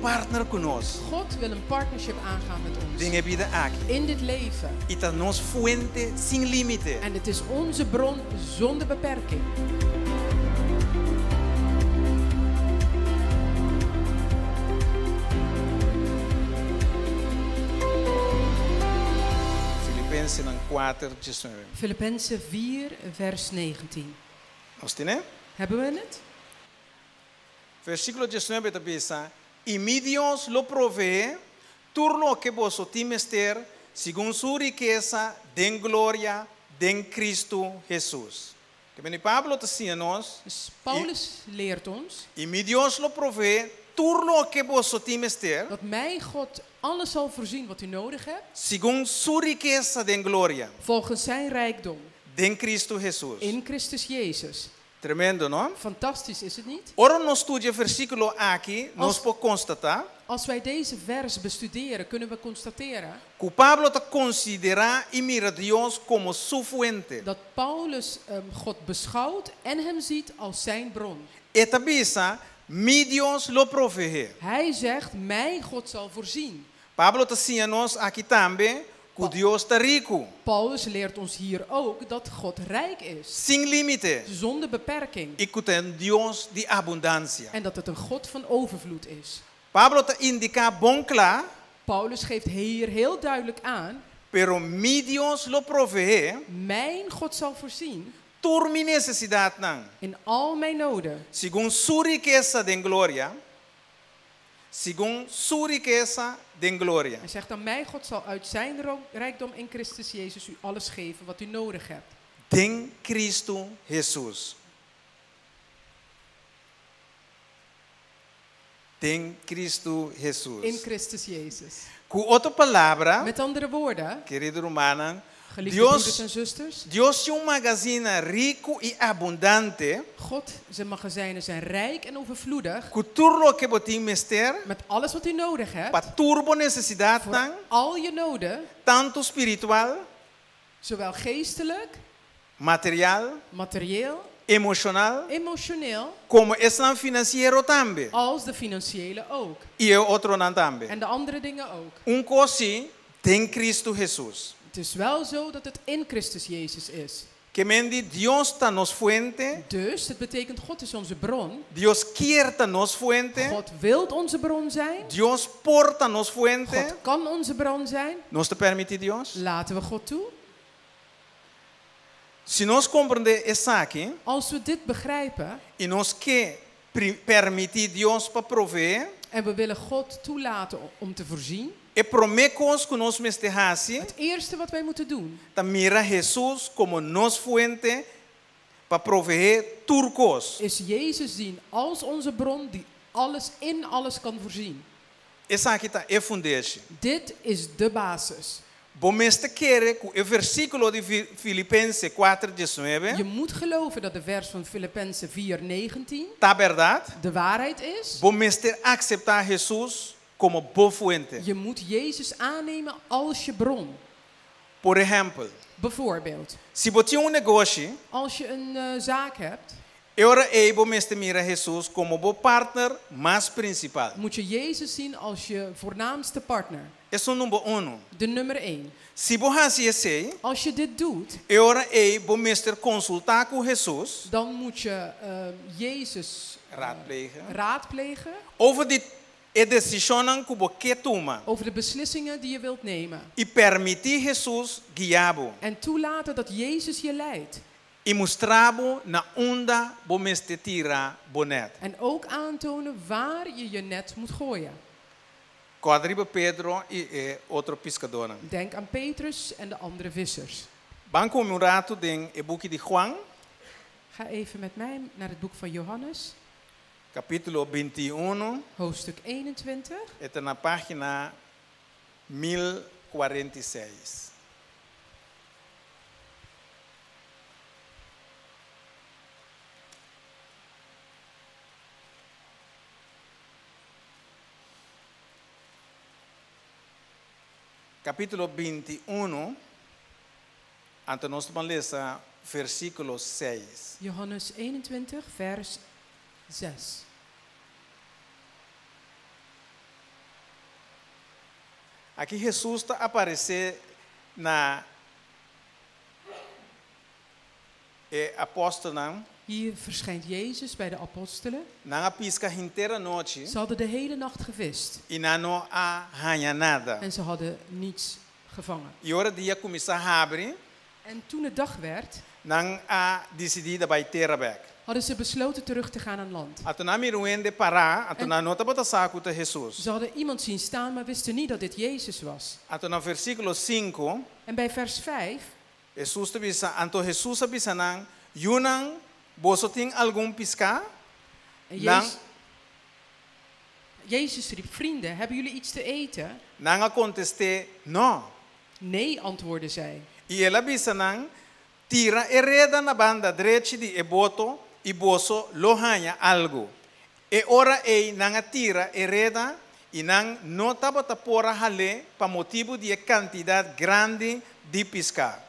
partner ku nos God wil een partnership aangaan met ons. den e bida aki. In dit leven. I ta nos fuente sin límite. En het is onze bron zonder beperking. Filipensenan 4, 19. Filippenzen 4, vers 19. Nos tin e? Hebben we het? Versíkulo 19 ta bisa, I mi Dios lo proveé tur loke boso tin mester segun su rikesa den gloria den Kristu Hesus. Ke men Pablo ta siña nos, Dus Paulus leert ons I mi Dios lo proveé tur loke boso tin mester dat mijn God alles zal voorzien wat u nodig hebt, segun su rikesa den gloria volgens zijn rijkdom den Kristu Hesus. in Christus Jezus. Tremendo, no? Fantastisch is het niet? Ora nos studia e versíkulo aki, nos por konstatá Als wij deze vers bestuderen, kunnen we constateren ku Pablo ta konsiderá i mira Dios komo su fuente. dat Paulus God beschouwt en hem ziet als zijn bron. E ta bisa, Mi Dios lo proveé. Hij zegt, mijn God zal voorzien. Pablo ta siña nos aki tambe ku Dios ta riku, Paulus leert ons hier ook dat God rijk is, sin límite, zonder beperking. i ku ta un Dios di abundansia. En dat het een God van overvloed is. Pablo ta indiká bon kla, Paulus geeft hier heel duidelijk aan, pero mi Dios lo proveé mijn God zal voorzien tur mi nesesidatnan, in al mijn noden, segun su rikesa den gloria, segun su rikesa den gloria. Hij zegt dan, mijn God zal uit zijn rijkdom in Christus Jezus u alles geven wat u nodig hebt. Den Cristo Jesus. Den Cristo Jesus. In Christus Jezus. Ku otro palabra, Met andere woorden, kerido rumannan, geliefde broeders Dios, en zusters, Dios tin un magazine riku i abundante, God zijn magazijnen zijn rijk en overvloedig ku tur loke bo tin mester, met alles wat u nodig hebt, pa tur bo nesesidat voor nan, al je noden, tantu spiritual, zowel geestelijk, material, materieel, emoshonal, emotioneel, komo esnan finansiero tambe. als de financiële ook. I e otronan tambe. En de andere dingen ook. Un kos si, den Cristo Jesus. Het is wel zo dat het in Christus Jezus is. Ke men di Dios ta nos fuente, Dus het betekent God is onze bron. Dios kier ta nos fuente, God wilt onze bron zijn. Dios por ta nos fuente. God kan onze bron zijn. Nos ta permití Dios? Laten we God toe. Si nos komprondé esaki, Als we dit begrijpen i nos ke permití Dios pa proveé, en we willen God toelaten om te voorzien, e promé kos ku nos mester hasi het eerste wat wij moeten doen ta mira Jesus komo nos fuente pa proveé tur kos. is Jezus zien als onze bron die alles in alles kan voorzien. Esaki ta e fundeshi. Dit is de basis. Bo mester kere ku e versíkulo di Filipense 4, Je 19 moet geloven dat de vers van Filippenzen 4, 19 ta bèrdat. de waarheid is. Bo mester aseptá Jesus komo bo fuente. Je moet Jezus aannemen als je bron. Por ehèmpel, Bijvoorbeeld, si bo tin un negoshi, als je een zaak hebt, e ora ei bo mester mira Jesus komo bo partner mas prinsipal. moet je Jezus zien als je voornaamste partner. Esun number 1. De nummer 1. Si bo hasi esei, Als je dit doet, e ora ei bo mester konsultá ku Jesus, dan moet je Jezus raadplegen, raadplegen over di e desishonnan ku bo ke tuma over de beslissingen die je wilt nemen. I permití Jesus guia bo. En toelaten dat Jezus je leidt. I mustra bo na unda bo mester tira bo net. En ook aantonen waar je je net moet gooien. Kòrda riba Pedro i e otro piskadónan. Denk aan Petrus en de andere vissers. Ban ku mi un ratu den e buki di Juan, Ga even met mij naar het boek van Johannes, kapítulo 21, hoofdstuk 21. E ta na página 1046. Kapítulo 21, anto nos ta bai lesa versíkulo 6. Johannes 21, vers 6. Aki Hesus ta aparesé na e apòstelnan. Hier verschijnt Jezus bij de apostelen. Nan a piska henter anochi. Ze hadden de hele nacht gevist I nan no a haña nada. en ze hadden niets gevangen. I ora dia a kuminsá habri, En toen het dag werd, nan a disidí di bai tera bèk. hadden ze besloten terug te gaan aan land. Anto nan a mira un hende pará, anto nan no tabata sa ku ta Hesus. Ze hadden iemand zien staan, maar wisten niet dat dit Jezus was. Anto na versíkulo sinku, En bij vers 5 Hesus ta bisa, Anto Hesus a bisa nan, Yunan, boso tin algun piská? En Nan, Jezus, Jezus riep, vrienden, hebben jullie iets te eten? Nan a kontest'é, No. Nee, antwoordden zij. I el a bisa nan, Tira e reda na banda drechi di e boto i boso lo haña algu. E ora ei nan a tira e reda i nan no tabata por a hal'é pa motibu di e kantidat grandi di piská.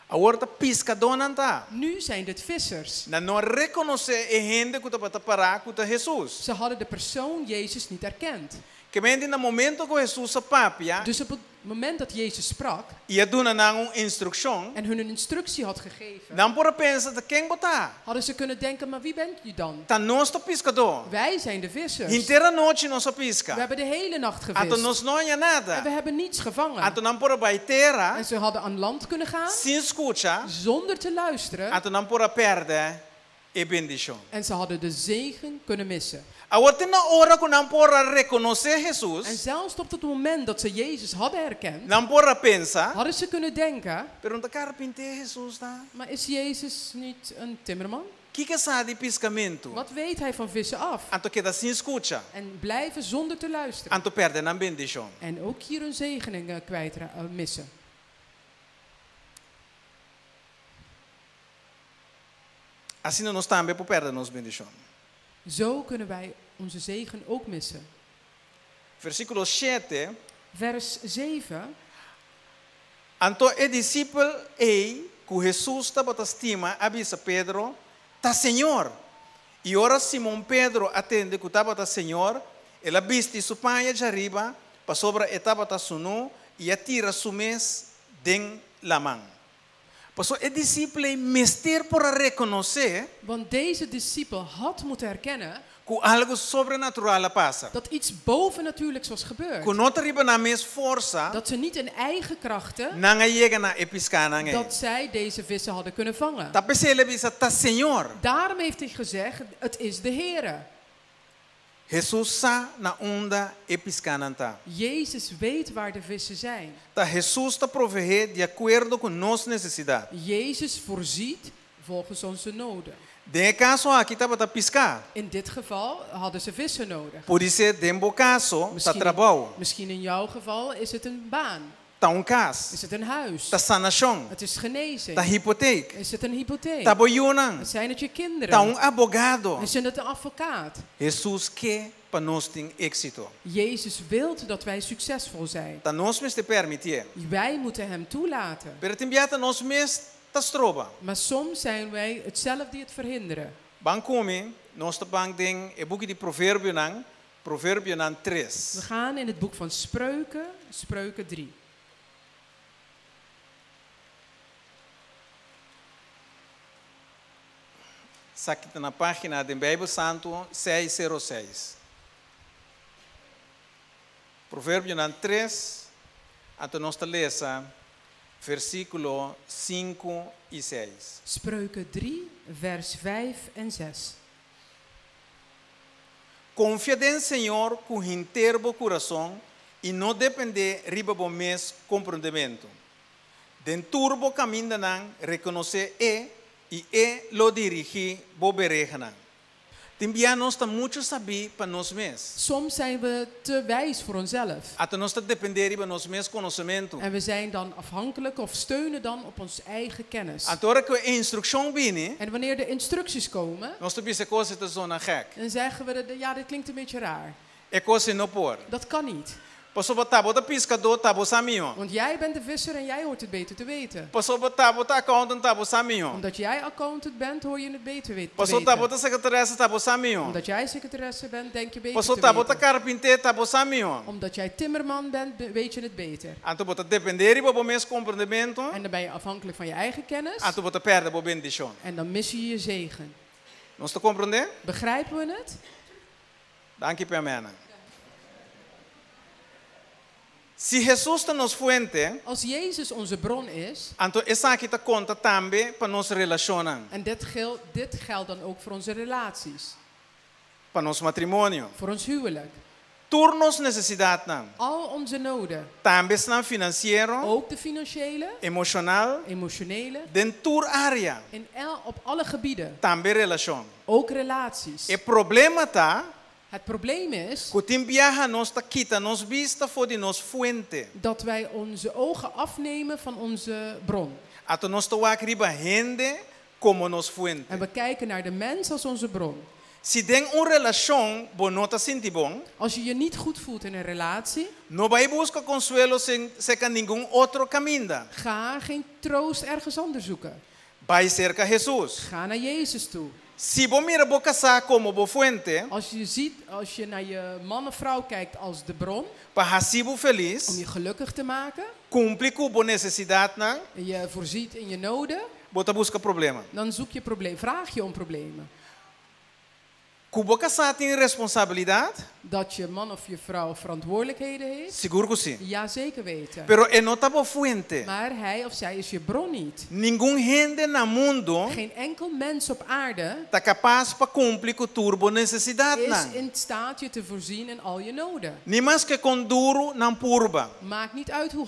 Awor ta piskadónan ta. Nu zijn dit vissers. Nan no a rekonosé e hende ku tabata pará ku ta Hesus. Ze hadden de persoon Jezus niet erkend. Ke men di na momento ku Hesus a papia Dus op het moment dat Jezus sprak i a duna nan un instrukshon, en hun een instructie had gegeven, nan por a pensa, Ta ken bo ta? hadden ze kunnen denken, maar wie bent u dan? Ta nos ta piskadó. Wij zijn de vissers. Henter anochi nos a We piska. hebben de hele nacht Anto gevist. nos no haña En we nada. hebben niets gevangen. Anto nan por a bai tera En ze hadden aan land kunnen gaan sin skucha, zonder te luisteren. anto nan por a pèrdè e bendishon. En ze hadden de zegen kunnen missen. Awor te na ora ku nan por a rekonosé En Hesus, zelfs tot het moment dat ze Jezus hadden herkend, nan por a pensa, hadden ze kunnen denken, Pero no ta karpinté Hesus ta? maar is Jezus niet een timmerman? Kiko e sa di piskamentu? Wat weet hij van vissen af? Anto keda sin skucha, En blijven zonder te luisteren. anto pèrdè nan bendishon. En ook hier hun zegeningen kwijt missen. Asina nos tambe por pèrdè nos bendishon. Zo kunnen wij onze zegen ook missen. Versíkulo shete. Vers 7. Anto e disipel ei ku Hesus tabata stima a bisa Pedro, Ta Señor! I ora Simon Pedro a tende ku tabata Señor, el a bisti su paña djariba, pasobra e tabata sunú, i a tira su mes den laman. Pasobra e disipel ei mester por a rekonosé Want deze discipel had moeten herkennen ku algu sobrenatural a pasa, dat iets bovennatuurlijks was gebeurd. ku no ta riba nan mes forsa Dat ze niet in eigen krachten, nan a yega na e piskánan ei. dat zij deze vissen hadden kunnen vangen. Ta p'esei el a bisa, Ta Señor. Daarom heeft hij gezegd, het is de Heere. Hesus sa na unda e piskánan ta. Jezus weet waar de vissen zijn. Ta Hesus ta proveé di akuerdo ku nos nesesidat. Jezus voorziet volgens onze noden. Den e kaso aki tabata piská. In dit geval hadden ze vissen nodig. Podisé den bo kaso ta Misschien, trabou, misschien in jouw geval is het een baan, ta un kas, is het een huis, ta sanashon, het is genezing, ta hipotek, is het een hypotheek, ta bo yunan, zijn het je ta kinderen, un abogado. is het een advocaat. Hesus ke pa nos tin éksito. Jezus wilt dat wij succesvol zijn. Ta nos mester permitié. Wij moeten hem toelaten. Pero tin bia ta nos mes ta stroba. Maar soms zijn wij het zelf die het verhinderen. Ban ku mi, nos ta ban den e buki di Proverbionan, Proverbionan We tres. gaan in het boek van Spreuken, Spreuken 3. Esaki ta na página den Beibel Santu 606. Proverbionan 3, anto nos ta lesa versíkulo 5 i 6. Spreuken 3, vers 5 en 6. Konfia den Señor ku henter bo kurason i no dependé riba bo mes komprondementu. Den tur bo kamindanan rekonosé E i E lo dirigí bo berehanan. Tin bia nos ta muchu sabí pa nos mes. Soms zijn we te wijs voor onszelf. Anto nos ta dependé riba nos mes konosementu. En we zijn dan afhankelijk of steunen dan op ons eigen kennis. Anto ora ku e instrukshon bini, En wanneer de instructies komen, nos ta bisa e kos ei ta zona gèk. dan zeggen we, ja, dit klinkt een beetje raar. E kos ei no por. Dat kan niet. Pasobra t'abo ta piskadó, t'abo sa mihó. Want jij bent de visser en jij hoort het beter te weten. Pasobra t'abo ta accountant, t'abo sa mihó. Omdat jij accountant bent, hoor je het beter te Pasobra t'abo weten. ta sekretaresa, t'abo sa mihó. Omdat jij secretaresse bent, denk je beter Pasobra te t'abo ta weten. karpinté, t'abo sa mihó. Omdat jij timmerman bent, weet je het beter. Anto bo ta dependé riba bo mes komprendementu, En dan ben je afhankelijk van je eigen kennis. anto bo ta pèrdè bo bendishon. En dan mis je je zegen. Nos ta komprondé? Begrijpen we het? Danki pa amèn. Si Hesus ta nos fuente, Als Jezus onze bron is, anto esaki ta konta tambe pa nos relashonnan, en dit geldt dan ook voor onze relaties, pa nos matrimonio. voor ons huwelijk, Tur nos nesesidatnan, al onze noden, tambe esnan finansiero, ook de financiële, emoshonal, emotionele, den tur área, op alle gebieden, tambe relashon. ook relaties. E problema ta Het probleem is ku tin biaha nos ta kita nos bista for di nos fuente. dat wij onze ogen afnemen van onze bron. Anto nos ta wak riba hende komo nos fuente. En we kijken naar de mens als onze bron. Si den un relashon bo no ta sinti bon, Als je je niet goed voelt in een relatie, no bai buska konsuelo sin serka ningun otro kaminda. ga geen troost ergens anders zoeken. Bai serka Hesus. Ga naar Jezus toe. Si bo mira bo kasá komo bo fuente, Als je naar je man of vrouw kijkt als de bron, pa hasi bo om felis, je gelukkig te maken, kumpli ku bo nesesidatnan, en je voorziet in je noden, bo ta buska problema. dan zoek je probleem, vraag je om problemen. Ku bo kasá tin responsabilidat? Dat je man of je vrouw verantwoordelijkheden heeft? Sigur ku si. Ja, zeker weten. Pero e no ta bo fuente. Maar hij of zij is je bron niet. Ningun hende na mundu Geen enkel mens op aarde ta kapas pa kumpli ku tur bo nesesidat is nan. in staat je te voorzien in al je noden. Ni maske kon duru nan purba. Maakt niet uit hoe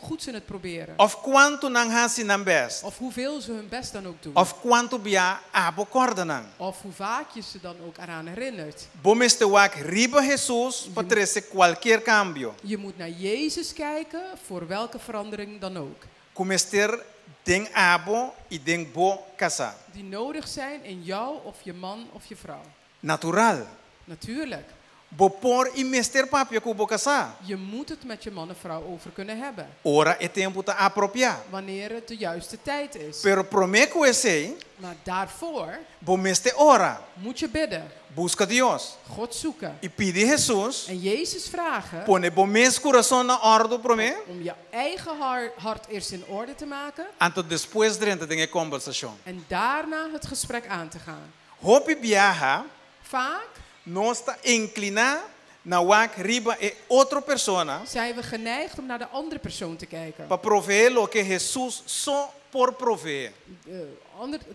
goed ze het proberen. Òf kuantu nan hasi nan best. Of hoeveel ze hun best dan ook doen. Òf kuantu bia abo kòrda nan. Of hoe vaak je ze dan ook eraan herinnert. Bo mester wak riba Hesus pa trese kualke kambio. Je moet naar Jezus kijken voor welke verandering dan ook. Ku mester den abo i den bo kasá. Die nodig zijn in jou of je man of je vrouw. Natural. Natuurlijk. Bo por i mester papia ku bo kasá. Je moet het met je man of vrouw over kunnen hebben. Ora e tempu ta apropiá. Wanneer het de juiste tijd is. Pero promé ku esei, Maar daarvoor bo mester ora. moet je bidden. Buska Dios. God zoeken. I pidi Hesus, En Jezus vragen pone bo mes kurason na òrdu promé, om je eigen hart eerst in orde te maken. anto despues drenta den e kombersashon. En daarna het gesprek aan te gaan. Hopi biaha, Vaak nos ta inkliná na wak riba e otro persona zijn we geneigd om naar de andere persoon te kijken. pa proveé loke Hesus so por proveé.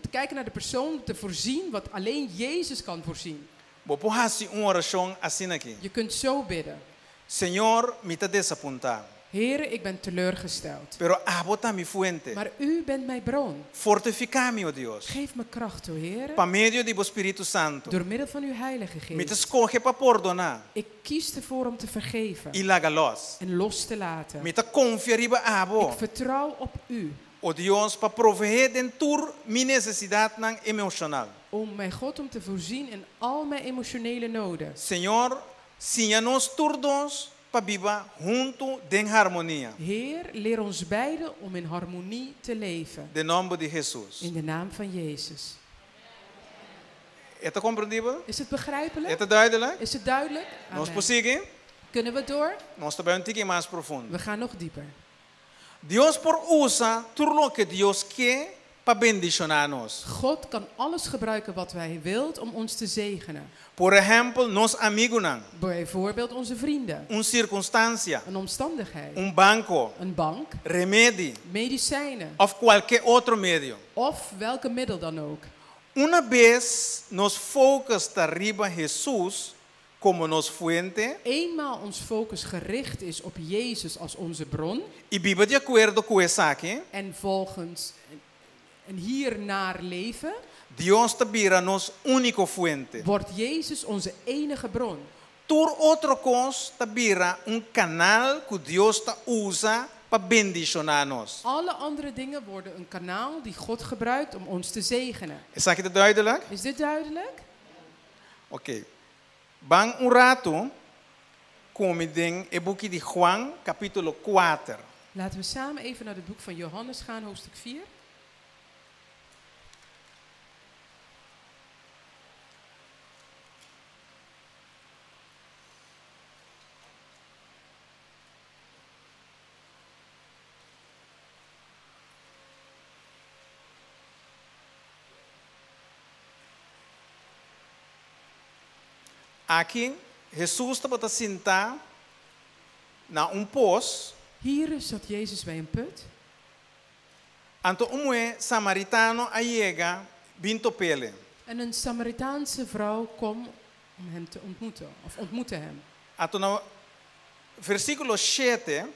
Te kijken naar de persoon te voorzien wat alleen Jezus kan voorzien. Bo por hasi un orashon asina aki. Je kunt zo bidden. Señor, mi ta desapuntá, Here, ik ben teleurgesteld. pero abo ta mi fuente. Maar u bent mijn bron. Fortifiká mi, o Dios, Geef me kracht, o Heer. pa medio di bo Spiritu Santu. Door middel van uw Heilige Mi ta Geest. skohe pa pordoná Ik kies ervoor om te vergeven i laga lòs. en los te laten. Mi ta konfia riba abo, Ik vertrouw op u o Dios, pa proveé den tur mi nesesidatnan emoshonal. om mijn God om te voorzien in al mijn emotionele noden. Señor, siña nos tur dos pa biba huntu den harmonia. Heer, leer ons beiden om in harmonie te leven. Den nòmber di Hesus. In de naam van Jezus. E ta komprendibel? Is het begrijpelijk? E ta duidelijk? Is het duidelijk? Nos Amen. por sigui? Kunnen we door? Nos ta bai un tiki mas profundo. We gaan nog dieper. Dios por usa tur loke Dios ke pa bendishoná nos. God kan alles gebruiken wat hij wilt om ons te zegenen. Por ehèmpel, nos amigunan, Bijvoorbeeld onze vrienden, un sirkunstansia, een omstandigheid, un banko, een bank, remedi medicijnen òf kualke otro medio. of welke middel dan ook. Unabes nos focus ta riba Hesus komo nos fuente Eenmaal ons focus gericht is op Jezus als onze bron i biba di akuerdo ku esaki, en volgens en hiernaar leven, Dios ta bira nos úniko fuente. wordt Jezus onze enige bron. Tur otro kos ta bira un kanal ku Dios ta usa pa bendishoná nos. Alle andere dingen worden een kanaal die God gebruikt om ons te zegenen. Esaki ta duidelijk? Is dit duidelijk? Ok. Ban un ratu. ku mi den e buki di Juan, kapítulo 4. Laten we samen even naar het boek van Johannes gaan, hoofdstuk 4. Aki Hesus tabata sintá na un pos. Hier zat Jezus bij een put. Anto un muhé samaritano a yega bin top'é. En een Samaritaanse vrouw kwam om hem te ontmoeten, of ontmoette hem. Anto na versíkulo shete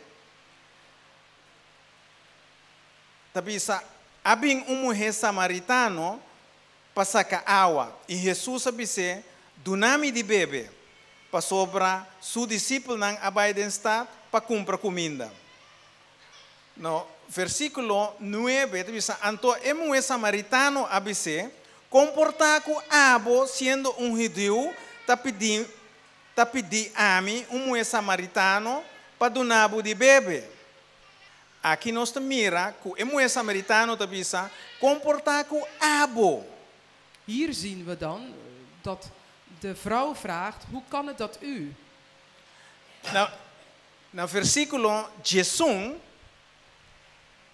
ta bisa, A bin un muhé samaritano pa saka awa, i Hesus a bis'é, Duna mi di bebe, pasobra su disipelnan a bai den stat pa kumpra kuminda. Na versíkulo nuebe ta bisa, Anto e muhé samaritano a bis'é, Kon por ta ku abo, siendo un hudiu, ta pidi ta pidi ami, un muhé samaritano, pa duna bo di bebe? Aki nos ta mira ku e muhé samaritano ta bisa, Kon por ta ku abo? Hier zien we dan dat de vrouw vraagt, hoe kan het dat u? Na na versíkulo diesun.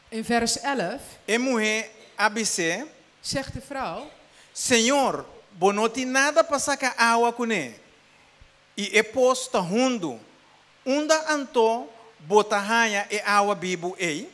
In vers 11. E muhé a bis'é. Zegt de vrouw. Señor, bo no tin nada pa saka awa kuné, i e pos ta hundu. Unda anto bo ta haña e awa bibu ei?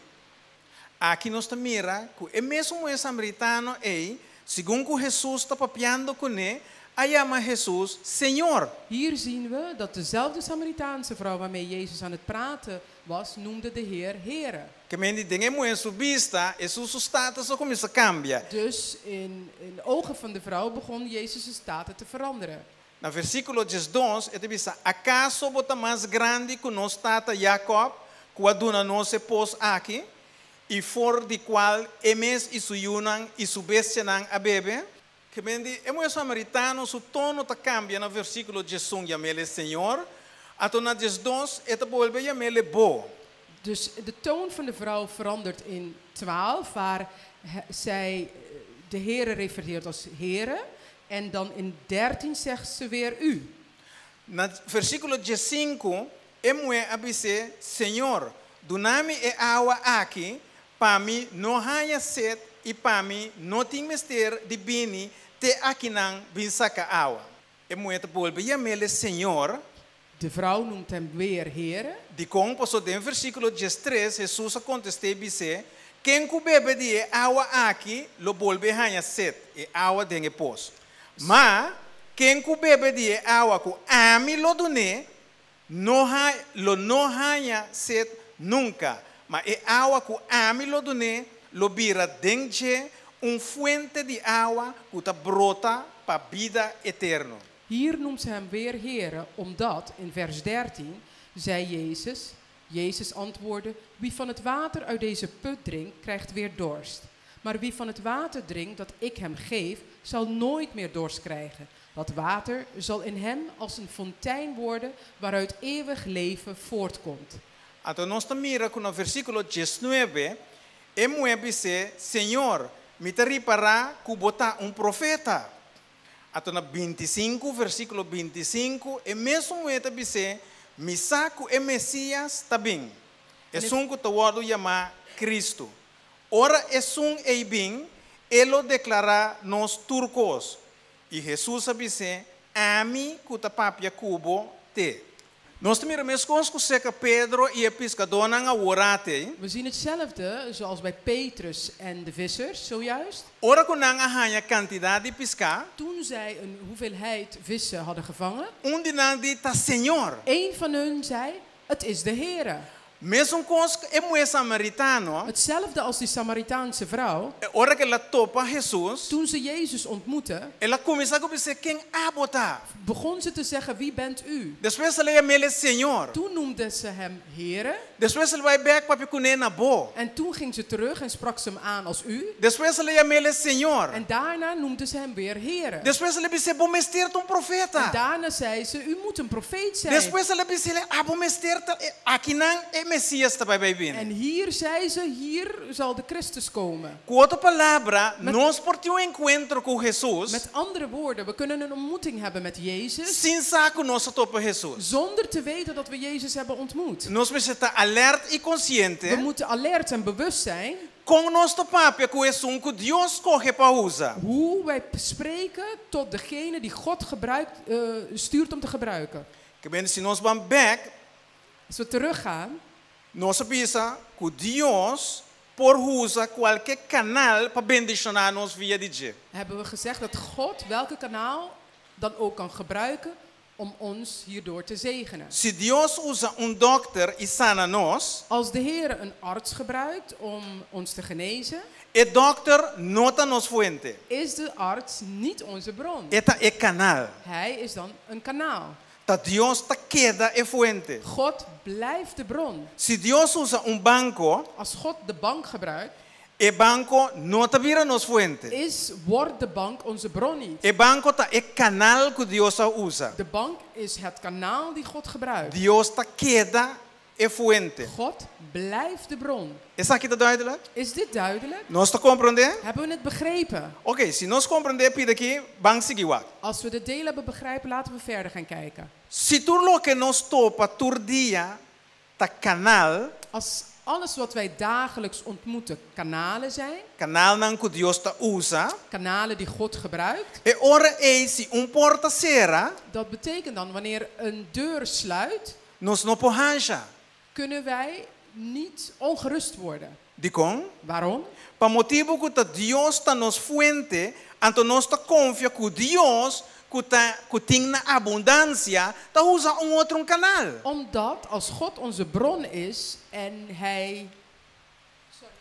Aki nos ta mira ku e mesun muhé samaritano ei, segun ku Hesus ta papiando kuné, a yama Hesus Señor. Hier zien we dat dezelfde Samaritaanse vrouw waarmee Jezus aan het praten was, noemde de Heer Here. Ke men di den e muhé su bista, Hesus su status a kuminsá kambia. Dus in in de ogen van de vrouw begon Jezus zijn status te veranderen. Na versíkulo diesdos e ta bisa, Akaso bo ta mas grandi ku nos tata Jakòb, ku a duna nos e pos aki, i for di kual e mes i su yunan i su bestianan a bebe? Ke men di, e muhé samaritano su tono ta kambia na versíkulo 11 yam'el e Señor, anto na 12 e ta bolbe yam'el e bo. Dus de toon van de vrouw verandert in 12, waar zij de Here refereert als Here, en dan in 13 zegt ze weer u. Na versíkulo 15, e muhé a bis'é, Señor, duna mi e awa aki, pa mi no haña set i pa mi no tin mester di bini te akinan bin saka awa. E muhé ta bolbe yam'el e Señor. De vrouw noemt hem weer Here. Dikon? Pasobra den versíkulo 13 Hesus a kontest'é i bis'é, Ken ku bebe di e awa aki lo bolbe haña set, e awa den e pos. Ma, ken ku bebe di e awa ku ami lo dun'é, no lo no haña set nunka, ma e awa ku ami lo dun'é lo bira den dje un fuente di awa ku ta brota pa bida eterno. Hier noemt ze hem weer Here, omdat, in vers 13, zei Jezus, Jezus antwoordde, Wie van het water uit deze put drinkt, krijgt weer dorst. Maar wie van het water drinkt dat ik hem geef, zal nooit meer dorst krijgen. Dat water zal in hem als een fontein worden waaruit eeuwig leven voortkomt. Anto nos ta mira ku na versíkulo 19 e muhé bis'é, Señor, mi ta ripará ku bo ta un profeta. Anto na 25, versíkulo 25, e mesun muhé ta bis'é, Mi sa ku e Mesías ta bin, esun ku ta wòrdu yamá Kristu. Ora esun ei bin, e lo deklará nos tur kos. I Hesus a bis'é, Ami ku ta papia ku bo t'e. Nos ta mira meskos ku seka Pedro i e piskadónan awor ate. We zien hetzelfde zoals bij Petrus en de vissers zojuist. Ora ku nan a haña kantidat di piská. Toen zij een hoeveelheid vissen hadden gevangen. Un di nan di, Ta Señor. Een van hun zei, Het is de Here. Mesun kos ku e muhé samaritano, Hetzelfde als die Samaritaanse vrouw. ora ku el a topa Hesus, Toen ze Jezus ontmoette, el a kuminsá ku bis'é, Ken abo ta? begon ze te zeggen, wie bent u? Despues el a yam'é Señor. Toen noemde ze hem Here. Despues el a bai bèk papia kuné na bo. En toen ging ze terug en sprak ze hem aan als u. Despues el a yam'é Señor. En daarna noemde ze hem weer Here. Despues el a bis'é, Bo mester ta un En profeta. daarna zei ze, u moet een profeet zijn. Despues el a bis'é, Abo mester ta akinan e Mesias ta bai bai bini. En hier zei ze, hier zal de Christus komen. Ku otro palabra, nos por tin un enkuentro ku Hesus Met andere woorden, we kunnen een ontmoeting hebben met Jezus sin sa ku nos a topa Hesus. zonder te weten dat we Jezus hebben ontmoet. Nos mester ta alert i We konsiente moeten alert en bewust zijn kon nos ta papia ku esun ku Dios skohe pa usa. hoe wij spreken tot degene die God gebruikt, stuurt om te gebruiken. Ke men si nos ban bèk, Als we teruggaan, nos a bisa ku Dios por usa kualke kanal pa bendishoná nos via di dje. hebben we gezegd dat God welke kanaal dan ook kan gebruiken om ons hierdoor te zegenen. Si Dios usa un dòkter i sana nos, Als de Heer een arts gebruikt om ons te genezen, e dòkter no ta nos fuente. is de arts niet onze bron. E ta e kanal. Hij is dan een kanaal. Ta Dios ta keda e fuente. God blijft de bron. Si Dios usa un banko, Als God de bank gebruikt, e banko no ta bira nos fuente. wordt de bank onze bron niet. E banko ta e kanal ku Dios a usa. De bank is het kanaal die God gebruikt. Dios ta keda e fuente. God blijft de bron. Esaki ta duidelijk? Is dit duidelijk? Nos ta komprondé? Hebben we het begrepen? Oké, si nos komprondé pida aki, ban sigui wak. Als we dit deel hebben begrepen, laten we verder gaan kijken. Si tur loke nos topa tur dia ta kanal, Als alles wat wij dagelijks ontmoeten kanalen zijn, kanalnan ku Dios ta usa, kanalen die God gebruikt, e ora ei si un porta sera, dat betekent dan wanneer een deur sluit, nos no por hansha. kunnen wij niet ongerust worden. Dikon? Waarom? Pa motibu ku ta Dios ta nos fuente, anto nos ta konfia ku Dios ku ta ku tin na abundansia, ta usa un otro un kanal. Omdat als God onze bron is en Hij. Sorry.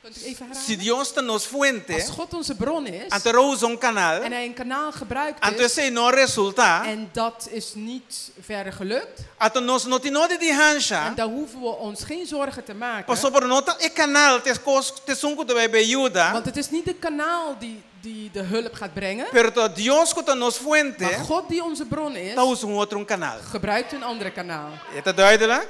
Kunt u even Si herhalen? Dios ta nos fuente, Als God onze bron is anto e ta usa un kanal, en Hij een kanaal gebruikt anto is esei no resultá, en dat is niet verder gelukt, anto nos no tin nodi di hansha, en daar hoeven we ons geen zorgen te maken. pasobra no ta e kanal ta kos ta esun ku ta bai yuda, Want het is niet de kanaal die de hulp gaat brengen, pero ta Dios ku ta nos fuente, maar God die onze bron is, ta usa un otro un kanal. gebruikt een andere kanaal. E ta duidelijk?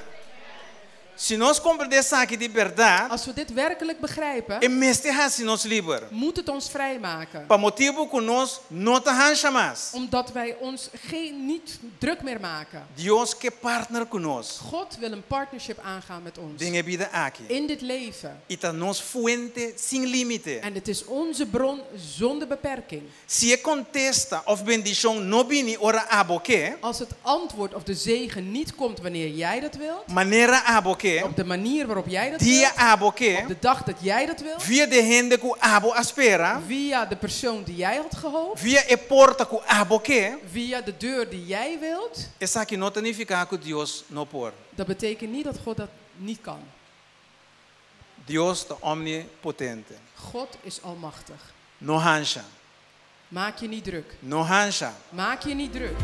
Si nos komprondé esaki di bèrdat, Als we dit werkelijk begrijpen, e mester hasi nos liber. moet het ons vrijmaken. Pa motibu ku nos no ta hansha mas. Omdat wij ons niet druk meer maken. Dios ke partner ku nos God wil een partnership aangaan met ons. den e bida aki. In dit leven. I ta nos fuente sin límite. En het is onze bron zonder beperking. Si e kontesta òf bendishon no bini ora abo ke, Als het antwoord of de zegen niet komt wanneer jij dat wilt, manera abo ke, op de manier waarop jij dat dia wilt, abo op ke, de dag dat jij dat wilt, via di hende ku abo a spera, via de persoon die jij had gehoopt, via e porta ku abo ke, via de deur die jij wilt, esaki no ta nifiká ku Dios no por. dat betekent niet dat God dat niet kan. Dios ta omnipotente. God is almachtig. No hansha, Maak je niet druk. no hansha. Maak je niet druk.